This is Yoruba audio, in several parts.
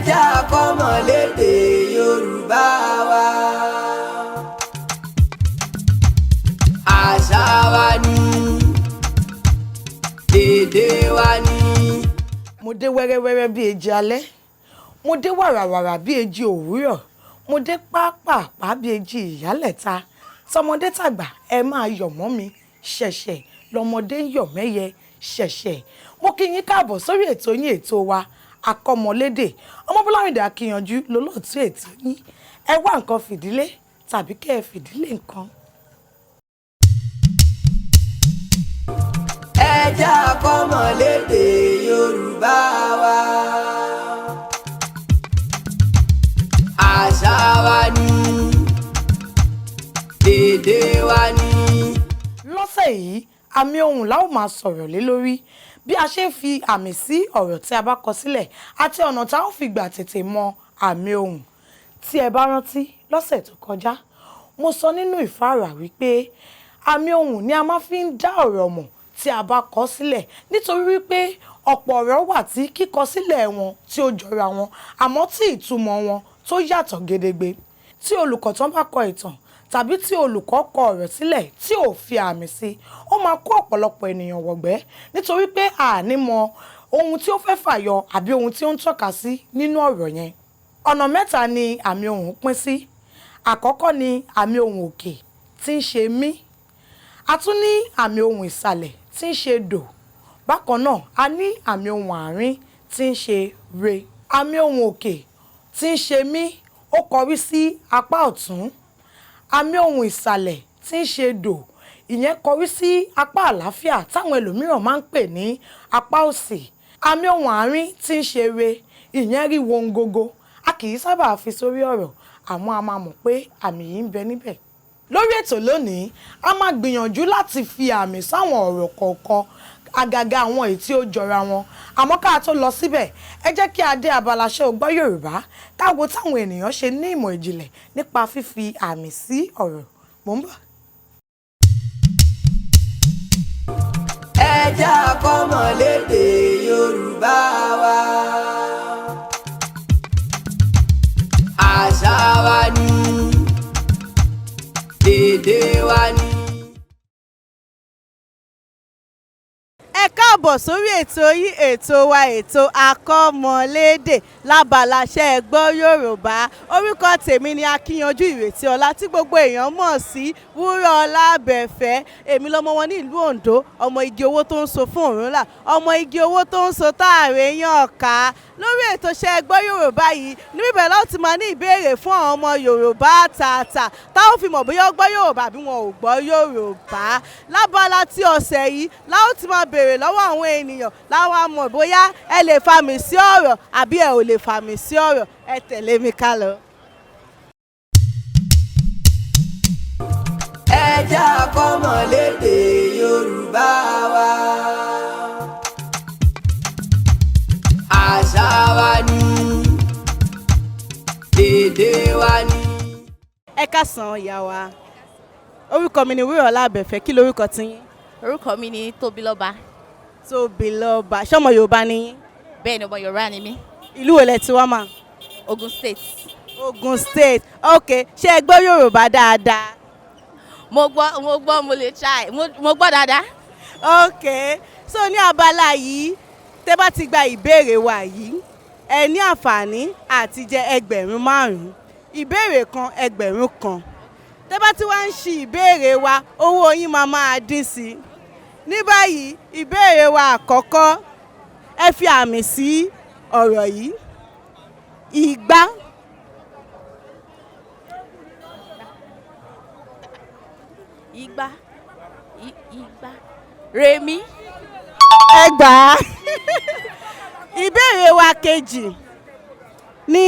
Jẹ́ àkọ́mọlédè Yorùbá wa. Àṣà wa ni, èdè wa ni. Mo dé wẹ́rẹ́wẹ́rẹ́ bí èjì alẹ́, mo dé wàràwàrà bí èjì òwúrọ̀, mo dé pápápá bí èjì ìyálẹ̀ta. Tọmọdé tàgbà, ẹ máa yọ̀ mọ́ mi. Ṣẹ̀ṣẹ̀ lọmọdé ń yọ̀ mẹ́yẹ ṣẹ̀ṣẹ̀. Mo kí yín káàbọ̀ sórí ètò yín, ètò wa, Akọ́mọlédè. Ọmọbọ́lárìndé Akíyanjú lolóòtú ètò yín. Ẹ wá nǹkan fìdílé tàbí kẹ́ ẹ fìdílé nǹkan. Ẹ jẹ́ àkọ́mọlédè Yorùbá wa. Àṣà wa ni, èdè wa ni. Lọ́sẹ̀ yìí, àmì ohùn la ó máa sọ̀rọ̀ lé lórí, bí a ṣe ń fi àmì sí ọ̀rọ̀ tí a bá kọ sílẹ̀ àti ọ̀nà tá ó fi gbà tètè mọ àmì ohùn. Tí ẹ bá rántí, lọ́sẹ̀ tó kọjá, mo sọ nínú ìfáàrà wípé àmì ohùn ni a máa fi ń dá ọ̀rọ̀ mọ̀ tí a bá kọ sílẹ̀, nítorí wípé ọ̀pọ̀ ọ̀rọ̀ wà tí kíkọ sílẹ̀ wọn tí ó jọra wọn, àmọ́ tí ìtumọ̀ wọn tó yàtọ̀ gedegbe. Tí olùkọ̀tàn bá kọ ìtàn tàbí tí olùkọ́ kọ ọ̀rọ̀ sílẹ̀ tí ò fi àmì sí, ó máa kó ọ̀pọ̀lọpọ̀ ènìyàn wọ̀gbẹ́, nítorí pé a ní mọ ohun tí ó fẹ́ fàyọ àbí ohun tí ó ń tọ́ka sí nínú ọ̀rọ̀ yẹn. Ọ̀nà mẹ́ta ni àmì ohùn pín sí. Àkọ́kọ́ ni àmì ohùn òkè tí ń ṣe mí. A tún ní àmì ohùn ìsàlẹ̀ tí ń ṣe dò. Bákan náà, a ní àmì ohùn àárín tí ń ṣe re. Àmì ohùn òkè tí ń ṣe mí, ó kọrí sí apá ọ̀tún. Àmì ohùn ìsàlẹ̀ tí ń ṣe dò, ìyẹn kọrí sí apá àlàáfíà táwọn ẹlòmíràn máa ń pè ní apá òsì. Àmì ohùn àárín tí ń ṣe re, ìyẹn rí wongogo. A kì í sábà fi sórí ọ̀rọ̀, àmọ́ a máa mọ̀ pé àmì yìí ń bẹ níbẹ̀. Lórí ètò lónìí, a máa gbìyànjú láti fi àmì sáwọn ọ̀rọ̀ kọ̀ọ̀kan, àgàgà àwọn èyí tí ó jọra wọn. Àmọ́ ká tó lọ síbẹ̀, ẹ jẹ́ kí a dé abala Ṣé o gbọ́ Yorùbá, ká wo táwọn ènìyàn ṣe ní ìmọ̀ ìjìnlẹ̀ nípa fífi àmì sí ọ̀rọ̀. Mò ń bọ̀. Ẹ jẹ́ àkọ́mọlédè Yorùbá wa. Àṣà wa ni, èdè wa ni. Ẹ káàbọ̀ sórí ètò yín, ètò wa, ètò Akọ́mọlédè, lábala Ṣé ẹ gbọ́ Yorùbá. Orúkọ tèmi ni Akíyanjú Ìrètí Ọlá, tí gbogbo èèyàn mọ̀ sí Wúrọ̀ọlá Àbẹ̀fẹ́. Èmi lọmọ wọn ní ìlú Oǹdó, ọmọ igi owó tó ń so fún Ọ̀rúnlà, ọmọ igi owó tó ń so táàrẹ̀ yàn ká. Lórí ètò Ṣé ẹ gbọ́ Yorùbá yìí, níbí bẹ̀rẹ̀ láti máa ní ìbéèrè fún àwọn ọmọ Yorùbá tààtà táwọn fi mọ̀ bóyá ó gbọ́ Yorùbá àbí wọn ò gbọ́ Yorùbá. Lábala tí ọ̀sẹ̀ yìí láwọn ti máa béèrè lọ́wọ́ àwọn ènìyàn, láwọn á mọ̀ bóyá ẹ lè fàmì sí ọ̀rọ̀ àbí ẹ ò lè fàmì sí ọ̀rọ̀. Ẹ tẹ̀lé mi ká lọ. Ẹ jẹ́ àkọ́mọlédè Yorùbá wa. Àṣà wa ni, èdè wa ni. Ẹ káàsán, ìyá wa. Orúkọ mi ni Wúrọ̀ọlá Àbẹ̀fẹ́. Kí lorúkọ tiyín? Orúkọ mi ni Tóbilọ́ba. Tóbilọ́ba. Ṣọ́mọ Yorùbá ni yín? Bẹ́ẹ̀ ni, ọmọ Yorùbá ni mí. Ìlú wo lẹ ti wá mà? Ogun State. Ogun State. Ok, ṣé ẹ gbọ́ Yorùbá dáadáa? Mo gbọ́, mo gbọ́, mo lè try. Mo gbọ́ dáadáa. Ok, so ní abala yìí, tẹ́ bá ti gba ìbéèrè wa yìí, ẹ ní àǹfààní àti jẹ 5,000. Ìbéèrè kan, 1,000. Tẹ́ bá ti wá ń ṣi ìbéèrè wa, owó yín máa máa dín sí i. Ní báyìí, ìbéèrè wa àkọ́kọ́: ẹ fi àmì sí ọ̀rọ̀ yìí. Ìgbá. Ìgbá. Ìgbá. Rèmí. Ẹ gbà á. Ìbéèrè wa kejì ní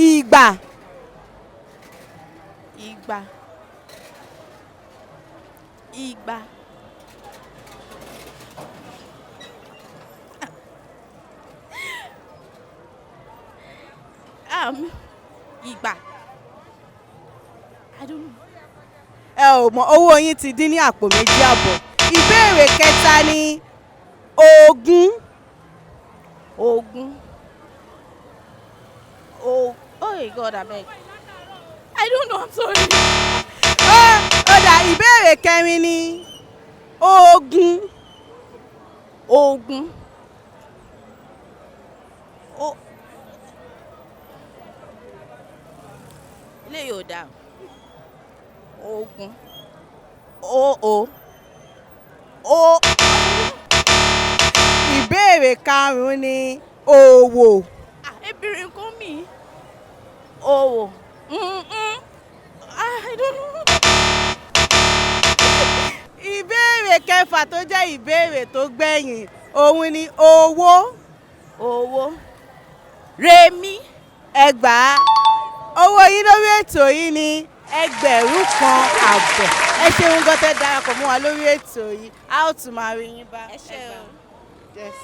ìgbà. Ìgbà. Ìgbà. Ìgbà. I don't know. Ẹ ò mọ. Owó yín ti dín ní àpò 2.5. Ìbéèrè kẹta ní ogún. Ogún. Oh, oh my God, abeg. I don't know, I'm sorry. Ó dà, ìbéèrè kẹrin ni ogun. Ogun. O. Eléyìí ò dáa. Ogun. O o. O. Ìbéèrè karùn-ún ni òwò. Ah, ebìnrin kò mí. Owó. Mm-mm. Ah, I don't know. Ìbéèrè kẹfà tó jẹ́ ìbéèrè tó gbẹ̀yìn òun ni owó. Owó. Remi. Ẹgbàá. Owó yín lórí ètò yìí ni 1500. Ẹ ṣeun gan tẹ́ darapọ̀ mọ́ wa lórí ètò yìí, a ó tún máa rí yín bá. Ẹ ṣé o. Yes.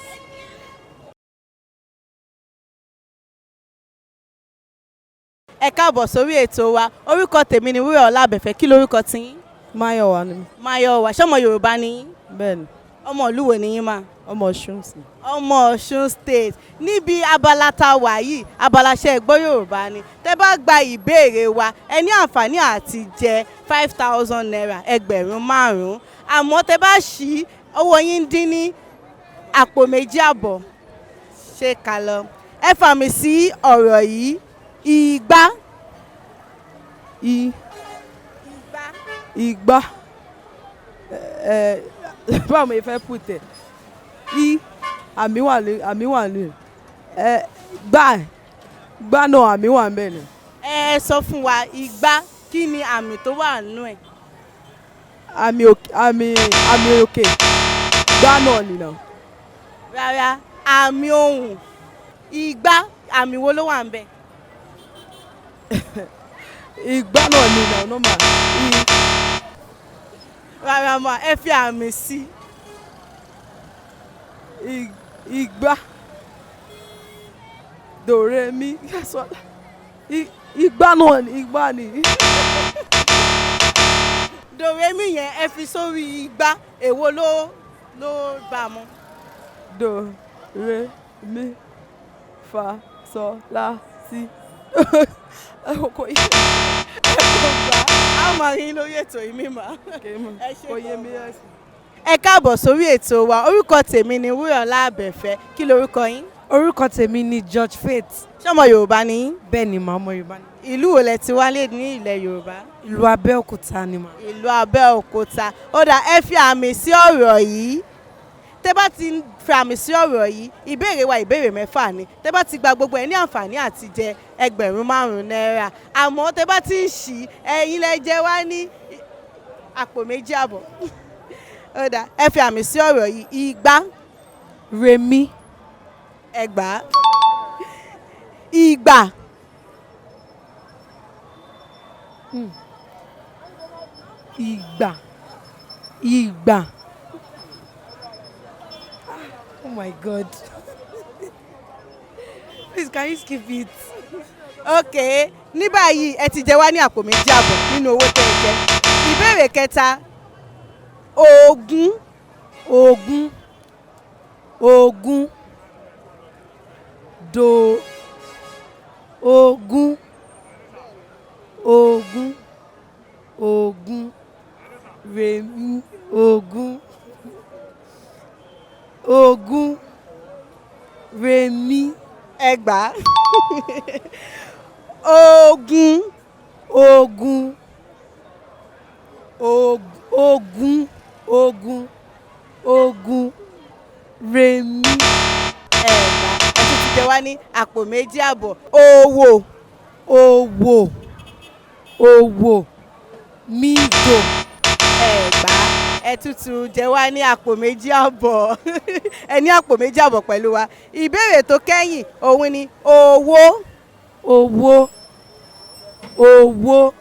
Ẹ káàbọ̀ sórí ètò wa. Orúkọ tèmi ni Wúrà Ọlá Àbẹ̀fẹ́. Kí lorúkọ tiyín? Máyọ̀wá ni mí. Máyọ̀wá. Ṣọ́mọ Yorùbá ni yín? Bẹ́ẹ̀ ni. Ọmọ ìlú wo ni yín mà? Ọmọ Ọ̀ṣun sì. Ọmọ Ọ̀ṣun State. Níbi abala tá a wà yìí, abala ṣe é gbọ́ Yorùbá ni. Tẹ́ bá gba ìbéèrè wa, ẹ ní àǹfààní àti jẹ ₦5,000, 5,000. Àmọ́ tẹ́ bá ṣí, owó yín dín ní àpò 2.5. Ṣé ká lọ? Ẹ fàmì sí ọ̀rọ̀ yìí: ìgbà. I. Ìgbà. Ẹ báwo mo fẹ́ put ẹ̀? I àmì wà ní, àmì wà ní. Ẹ gbà, gbà náà àmì wà ńbẹ̀ ni. Ẹ sọ fún wa, ìgbà, kí ni àmì tó wà nínú ẹ̀? Àmì òkè, àmì òkè. Gbà náà nìyẹn. Rárá, àmì ohùn. Ìgbà, àmì wo ló wà ńbẹ̀? Ìgbà náà nìyẹn normal. I. Rárá mà, ẹ fi àmì sí. Ìgbà. Do re mi. Ìgbà náà ni, ìgbà ni. Dòrèmí yẹn ẹ fi sórí ìgbà, èwo ló bá a mu? Do re mi fa sọ la si. Kò yé. Ẹ kò gbà á, máa rí yín lórí ètò yìí mímọ́. Ẹ ṣé Kò yé gan. mi ẹ. Ẹ káàbọ̀ sórí ètò wa. Orúkọ tèmi ni Wúrọ̀lá Àbẹ̀fẹ́. Kí lorúkọ yín? Orúkọ tèmi ni George Faith. Ṣọ́mọ Yorùbá ni yín? Bẹ́ẹ̀ ni màá, ọmọ Yorùbá ni. Ìlú wo lẹ ti wálé ní ilẹ̀ Yorùbá? Ìlú Abẹ́òkúta ni mà. Ìlú Abẹ́òkúta. Ó dà, ẹ fi àmì sí ọ̀rọ̀ yìí. Tẹ́ bá ti fi àmì sí ọ̀rọ̀ yìí, ìbéèrè wa ìbéèrè mẹ́fà ni. Tẹ́ bá ti gba gbogbo ẹ̀, ní àǹfààní àti jẹ ₦5,000. Àmọ́ tẹ́ bá ti ń ṣí, ẹ̀yin lẹ jẹ wá ní àpò 2.5. Ó dà, ẹ fi àmì sí ọ̀rọ̀ yìí: ìgbà. Remi. Ẹgbàá. Ìgbà. Ìgbà. Ìgbà. Oh my God. Please, can you skip it? Ok, ní báyìí ẹ ti jẹ wá ní àpò 2.5 nínú owó tẹ́ ẹ jẹ. Ìbéèrè kẹta: ogún. Ogún. Ogún. Do. Ogún. Ogún. Ogún. Remi. Ogún. Ogún. Remi. Ẹgbàá. Ogún. Ogún. Ogún. Ogún. Ogún. Remi. Ẹgbàá. Ẹ tún ti jẹ wá ní àpò 2.5. Owó. Owó. Owó. Mídò. Ẹgbàá. Ẹ tútù jẹ wá ní àpò 2.5. Ẹ ní àpò 2.5 pẹ̀lú wa. Ìbéèrè tó kẹ́yìn òun ni owó. Owó. Owó.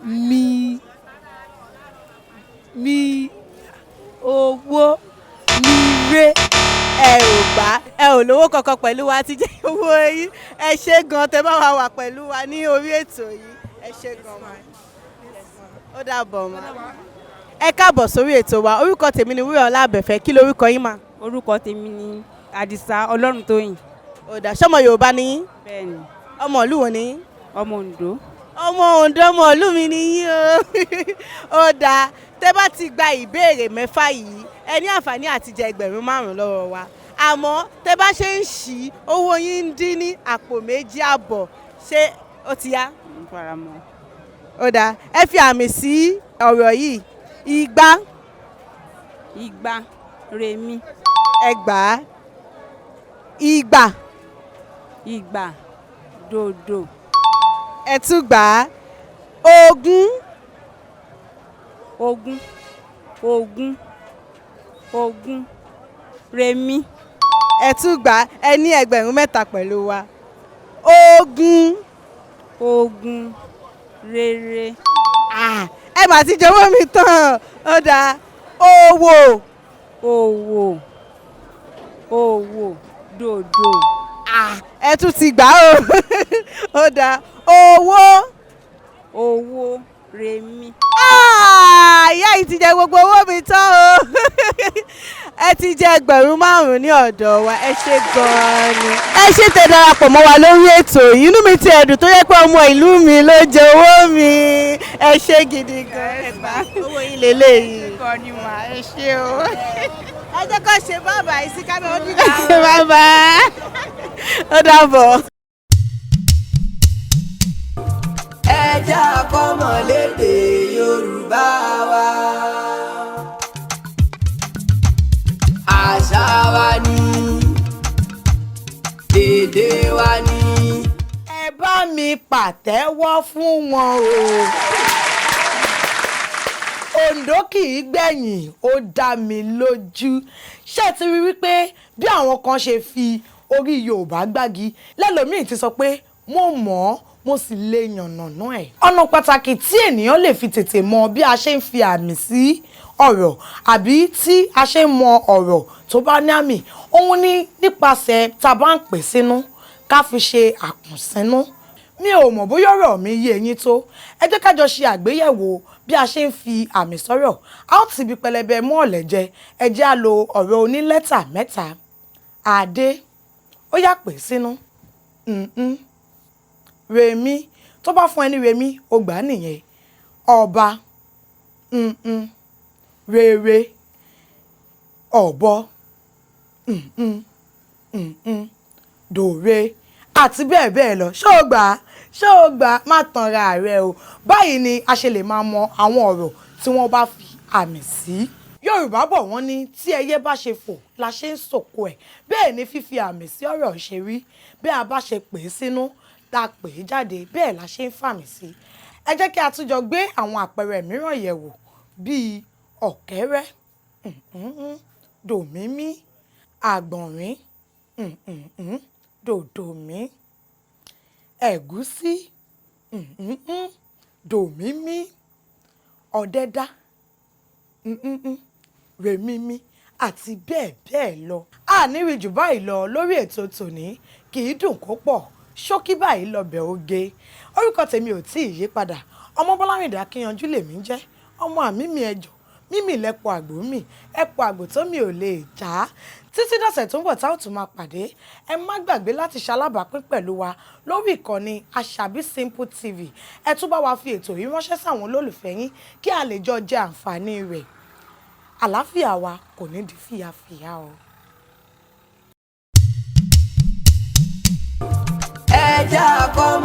Mi. Mi. Owó. Mi re. Ẹ ò gbà, ẹ ò lówó kankan pẹ̀lú wa, ti jẹ́ owó yín. Ẹ ṣé gan tẹ́ bá wa wà pẹ̀lú wa ní orí ètò yìí. Ẹ ṣé gan ma. Ó dàbọ̀ ma. Ẹ káàbọ̀ sórí ètò wa. Orúkọ tèmi ni Wúrà Ọlá Àbẹ̀fẹ́. Kí lorúkọ yín mà? Orúkọ tèmi ni Àdìsá Ọlọ́runtóyìn. Ó dáa, ṣọmọ Yorùbá ni yín? Bẹ́ẹ̀ni. Ọmọ ìlú wo ni yín? Ọmọ Oǹdó. Ọmọ Oǹdó, ọmọ ìlú mi ni yín o. Ó dáa, tẹ́ bá ti gba ìbéèrè mẹ́fà yìí, ẹ ní àǹfààní àti jẹ 5,000 lọ́wọ́ wa. Àmọ́ tẹ́ bá ṣe ń ṣí, owó yín ń dín ní àpò 2.5. Ṣé ó ti yá? Mo fara mọ́. Ó dáa, ẹ fi àmì sí ọ̀rọ̀ yìí. Igba. Igba, remi. Ẹgbàá. Ìgbà. Ìgbà, dòdò. Ẹ tún gbà á. Ogún. Ogún, ogún, ogún, remi. Ẹ tún gbà á. Ẹ ní 3,000 pẹ̀lú wa. Ogún. Ogún, rere. Ẹ mà ti jọ̀wọ́ mi tán. Ó dáa. Òwò. Òwò, òwò, dòdò. Ẹ tún ti gbà á o. Ó dáa. Owó. Owó, remi. Ìyá yìí ti jẹ gbogbo owó mi tán o. Ẹ ti jẹ 5,000 ní ọ̀dọ̀ wa. Ẹ ṣé gan-an ni. Ẹ ṣé tẹ́ darapọ̀ mọ́ wa lórí ètò yìí. Inú mi ti ẹ̀dùn tó yẹ pé ọmọ ìlú mi ló jẹ owó mi. Ẹ ṣé gidi gan. Ẹ gbà owó yín lélẹ́yìí. Kọ́ ni mà, ẹ ṣé o. Ẹ jẹ́ kó ṣe bàbá yìí sí kámẹ́, ó dìgbà. Bàbá. Ó dàbọ̀. Ẹ jẹ́ àkọ́mọlédè Yorùbá wa. Àṣà wa ni, èdè wa ni. Ẹ bá mi pàtẹ́wọ́ fún wọn o. Oǹdó kì í gbẹ̀yìn, ó dá mi lójú. Ṣé ẹ ti rí wípé bí àwọn kan ṣe fi orí Yorùbá gbági lẹ́lòmíì ti sọ pé mo mọ̀ ọ́, mo sì lè yànnàná ẹ̀. Ọ̀nà pàtàkì tí ènìyàn lè fi tètè mọ bí a ṣe ń fi àmì sí ọ̀rọ̀ àbí tí a ṣe ń mọ ọ̀rọ̀ tó bá ní àmì òun ni nípasẹ̀ tá a bá ń pè sínú, ká fi ṣe àkùnsínú. Mi ò mọ̀ bóyá ọ̀rọ̀ mi yé eyín tó. Ẹ jẹ́ ká jọ ṣe àgbéyẹ̀wò bí a ṣe ń fi àmì sọ̀rọ̀. A ó ti ibi pẹlẹbẹ mú ọ̀lẹ̀ jẹ. Ẹ jẹ́ á lo ọ̀rọ̀ onílẹ́tà mẹ́ta. Adé, ó yá, pè sínú. Rèmí, tó bá fún ẹ ní rèmí, ó gbà á nìyẹn. Ọba, rere, ọ̀bọ, dòre àti bẹ́ẹ̀ bẹ́ẹ̀ lọ. Ṣó o gbà á? Ṣó o gbà á? Má tanra rẹ o. Báyìí ni a ṣe lè máa mọ àwọn ọ̀rọ̀ tí wọ́n bá fi àmì sí. Yorùbá bọ̀, wọ́n ní tí ẹyẹ bá ṣe fò la ṣe ń sòkò ẹ̀. Bẹ́ẹ̀ ni fífi àmì sí ọ̀rọ̀ ṣe rí. Bí a bá ṣe pè é sínú tá a pè é jáde, bẹ́ẹ̀ la ṣe ń fàmì sí. Ẹ jẹ́ kí a tún jọ gbé àwọn àpẹẹrẹ mìíràn yẹ̀wò bíi ọ̀kẹ́rẹ́, dòmímí, àgbọ̀nrín, dòdòmí, ẹ̀gúsí, dòmímí, ọ̀dẹ́dá, rèmímí àti bẹ́ẹ̀ bẹ́ẹ̀ lọ. A ní rí jù báyìí lọ lórí ètò tòní. Kì í dùn kó pọ̀, ṣókí báyìí lọbẹ̀ oge. Orúkọ tèmi ò tí ì yí padà. Ọmọ Bọ́lárìndé Akínyanjú lèmi ń jẹ́. Ọmọ àmì mi ẹjọ́ mímì lẹ́pọ̀ àgbò mi ẹ̀pọ̀ àgbò tó mi ò lè já. Títí dọ̀sẹ̀ tó ń bọ̀ tá ò tún máa pàdé, ẹ má gbàgbé láti ṣalábàápín pẹ̀lú wa lórí ìkànnì Àṣàbí Simple TV. Ẹ tún bá wa fi ètò yìí ránṣẹ́ sáwọn olólùfẹ́ yín kí a lè jọ jẹ àǹfààní rẹ̀. Àlàáfíà wa kò ní di fíafíà o. Ẹ jẹ́ àkọ́mọlédè.